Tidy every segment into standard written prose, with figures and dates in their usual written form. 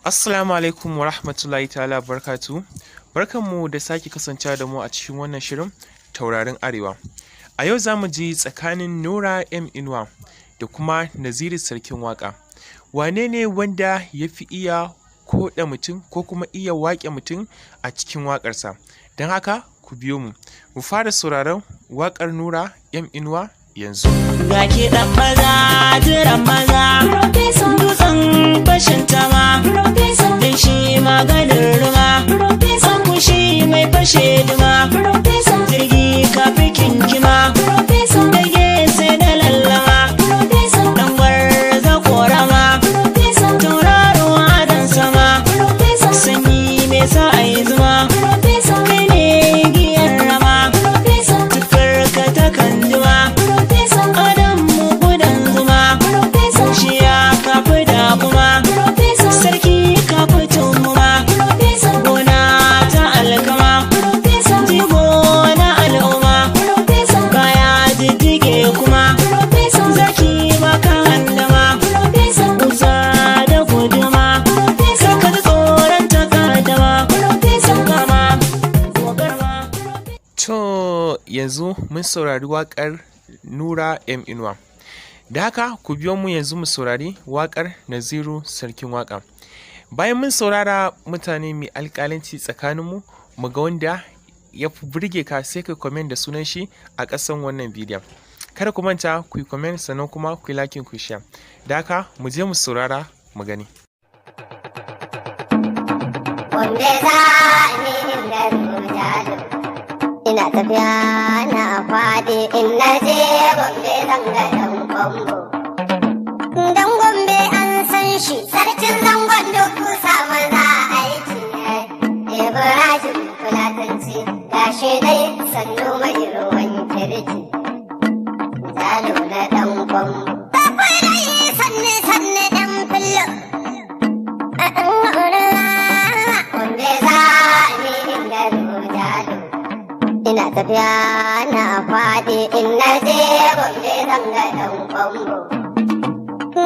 Assalamu alaikum wa rahmatullahi ta'ala barkatu. Barkanmu da sake kasancewa da mu a cikin wannan shirin Taurarin Arewa. A yau za mu ji tsakanin Nura M Inuwa da kuma Naziru Sarkin Waƙa. Wane ne wanda ya fi iya koɗa mutum ko kuma iya waƙe mutum a cikin waƙarsa? Don haka ku biyo mu. Mu fara sauraron waƙar Nura M Inuwa yanzu. Ga kiɗan maza, jiran maza, dutsen fashin tama, dan shi maganin ruma, akushi mai fashe duma, jirgi kafi kinkima, dage sai da lallama, dan gwarza korama, tauraro adon sama, sanyi mai sa a yi zuma, kai ne giyar rama, tufarka ta kan juma. Adam gudan zuma, shiya kafi da kuma, sarki kafi tumuma, gona ta alkama, jigo na al'umma, baya jijjige kuma, zaki baka handama, kusa da guduma, karka ji tsoron takadama, gama, gogarma. To yanzu mun saurari waƙar Nura M Inuwa. Da haka ku biyo mu yanzu mu saurari waƙar Naziru Sarkin Waƙa. Bayan mun saurara, mutane mai alƙalanci tsakaninmu, mu ga wanda ya fi burge ka, sai ka comment da sunan shi a ƙasan wannan bidiyon. Kada ku manta ku yi comment, sannan kuma ku yi liking, ku yi share. Da haka mu je mu saurara mu gani. Gombe za ni inda jalo. Ina tafiya na faɗi, in na je Gombe zan ga ɗan kwambo. Dan Gombe an san shi, sarkin zangon duk kusa maza aiki. Ibrahim Fulatanci, gashi dai sannu mai ruwan kirki. Jalo na ɗan kwambo. Tafi dai sannu sannu ɗan fillo. Gombe za ni inda jalo. Ina tafiya na faɗi, in na je Gombe zan ga ɗan kwambo.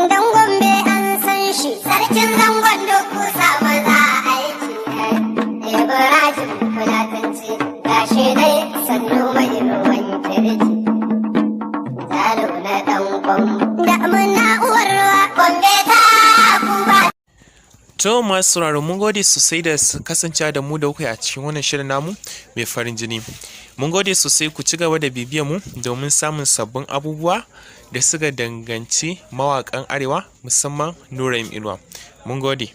Dan Gombe an san shi, sarkin zangon duk kusa maza aiki. Ibrahim Fulatanci, gashi dai sannu mai ruwan kirki. Jalo na ɗan kwambo. Da muna uwar ruwa, Gombe ta kuba. To masu sauraro, mun gode sosai da kasancewa da mu da kuka yi a cikin wannan shirin namu mai farin jini. Mun gode sosai, ku ci gaba da bibiyar mu domin samun sabbin abubuwa da suka danganci mawaƙan Arewa, musamman Nura M Inuwa. Mun gode.